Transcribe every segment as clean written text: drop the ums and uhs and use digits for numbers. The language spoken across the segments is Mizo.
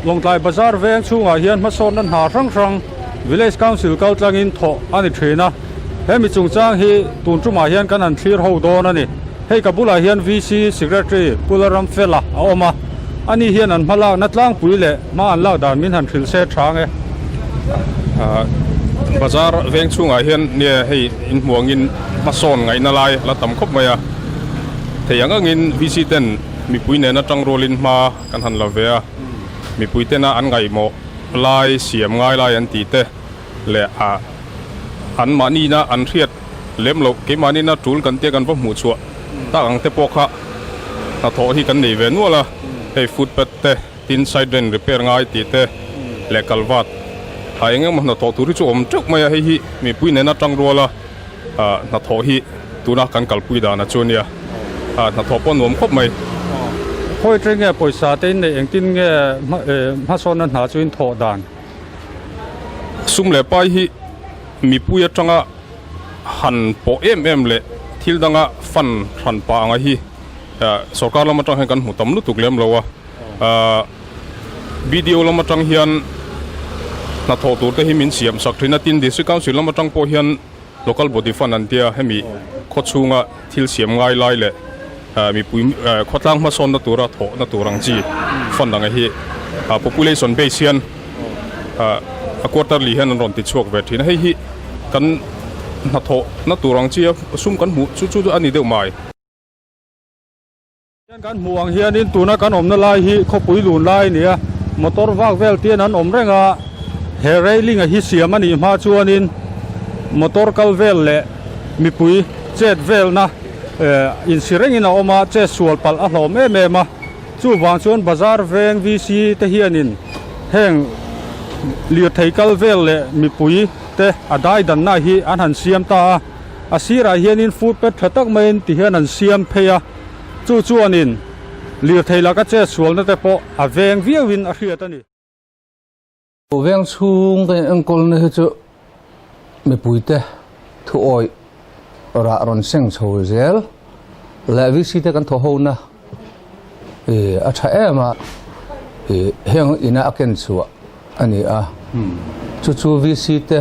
Lawngtlai Bazar veng chhungah hian hmasawnna hna hrang hrang Village Council kaltlangin thawh a ni thin a. He mi chungchang hi tun tumah hian kan han thlir ho dawn a ni. Hei ka bulah hian VC Secretary Pu Lalramfela a awm a, ani hian an hmalakna tlangpui leh hma an lak dan min han hrilh se tha ang e. Bazar veng chhungah hian nia hei inhmuangin hmasawn ngaihna lai la tam khawp mai a, thei ang angin VC ten mipui nena tangrualin hma kan han la ve a, mipui tena an ngaihmawh lai siam ngai lai an tih te leh a an mahnina an hriat lem loh keimahni-na tul kan tia kan va hmuh chhuah tak ang te pawh kha hnathawh hi kan nei ve nual a, hei footpath te tin side drain repair ngai tih te leh kalvat a eng emaw hnathawh tur hi chu awm teuh mai a, hei hi mipui nena tangruala hnathawh hi tuna kan kalpui dan a chu ania, hnathawh pawh nuam khawp mai. Khawi ṭe nge pawisa te in neih engtin nge hmasawnna hna chu in thawh dan? Sum leh pai hi mipui atanga han pawh em em leh thil danga fund hran pah anga hi sorkar lam atang hian kan hmu tam lutuk lem lo a. BDO lam atang hian hnathawh tur te hi min siam sak thin a, tin District Council lam atang pawh hian Local Body Fund an tia hemi khaw chhunga thil siam ngai lai leh mipui khawtlang hmasawnna tura thawhna tur ang chi fund ang hi population base hian a quarterly hian an rawn ti chhuak ve thin a, hei hi kan hnathawhna tur ang chi a sum kan hmuh chu chu a ni deuh mai. Hian kan hmuh ang hianin tuna kan awmna lai hi khawpui lun lai a ni a, motor vak vel te an awm reng a, he railing a hi siam a nih hma chuanin motor kal vel leh mipui chet velna eh insi rengin a awm a, chet sual palh a hlawm em em a, chuvang chuan bazar veng VC te hianin heng lirthei kal vel leh mipui te a dai danna hi an han siam ta a, a sirah hianin footpath tha tak maiin ti hian an siam phei a. Chu chuanin lirthei laka chet sualna te pawh a veng viauin a hriat a ni. Veng chhung ka enkawlna hi chu mipuite thuawih rah rawn seng chho zel leh VC te kan thawh hona a tha em a, heng ina a ken chhuah a ni a, chu chu VC te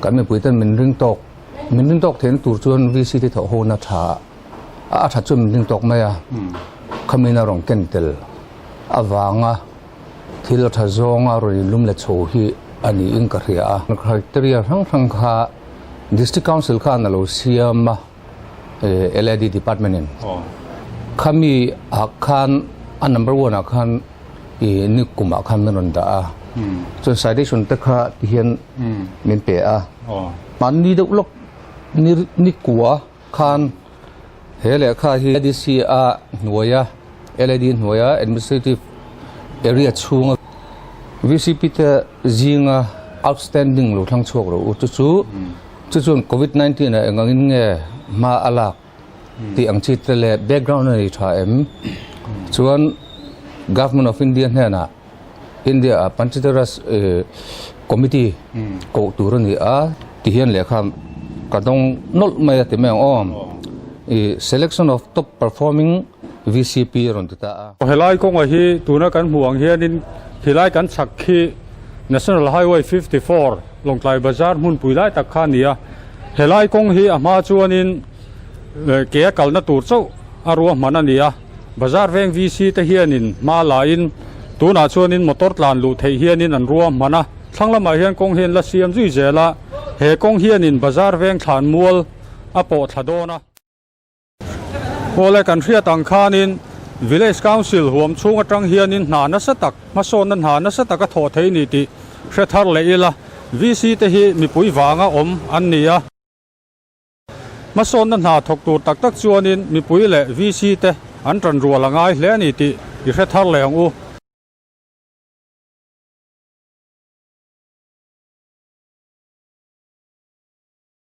kan mipuiten min ring tawk min ring tawk theihna tur chuan VC te thawh hona tha a tha chu min ring tawk mai a, khamina rawn ken tel avanga thil a tha zawnga rawn inlum let chho hi a niin ka hria a. Criteria hrang hrang kha District Council khan a lo siam a, LAD Department in. Khami ah khan a number one ah khan ni kumah khan min rawn dah a, chuan citation te kha tihian min pe a. Mahni deuh lawk ni kua Khan he lehkha hi LADC a hnuaia LAD hnuaia administrative area chhunga VCP te zinga outstanding lo thlang chhuak rawh u chu chu chu chuan covid 19 ah eng angin nge hma a lak tih ang chi te leh background a nei tha em chuan government of India hnenah India ah Panchayati Raj Committee koh tur a ni a ti hian lehkha ka dawng nawlh mai a ti mai ang aw. I selection of top performing VCP a rawn ti ta a. Helai kawnga hi tuna kan hmuh ang hianin khilai kan chhak khi National Highway 54 Lawngtlai Bazar hmunpui lai tak kha a ni a. Helai kawng hi a hma chuanin ke a kalna tur chauh a ruahman a ni a. Bazar veng VC te hianin hma lain tunah chuanin motor tlan luh theih hianin an rua hman a, thlang lamah hian kawng hian la siam zui zel a, he kawng hianin bazar veng thlan mual a pawh thla dawn a. Awle kan hriat ang khanin Village Council huam chhung atang hianin hna nasa tak, hmasawnna hna nasa tak a thawh thei ni tih hre thar leh ila, VC te hi mipui vanga awm an ni a. Hmasawnna hna thawk tur tak tak chuanin mipui leh VC te an tan rual a ngai hle a ni tih i hre thar leh ang u.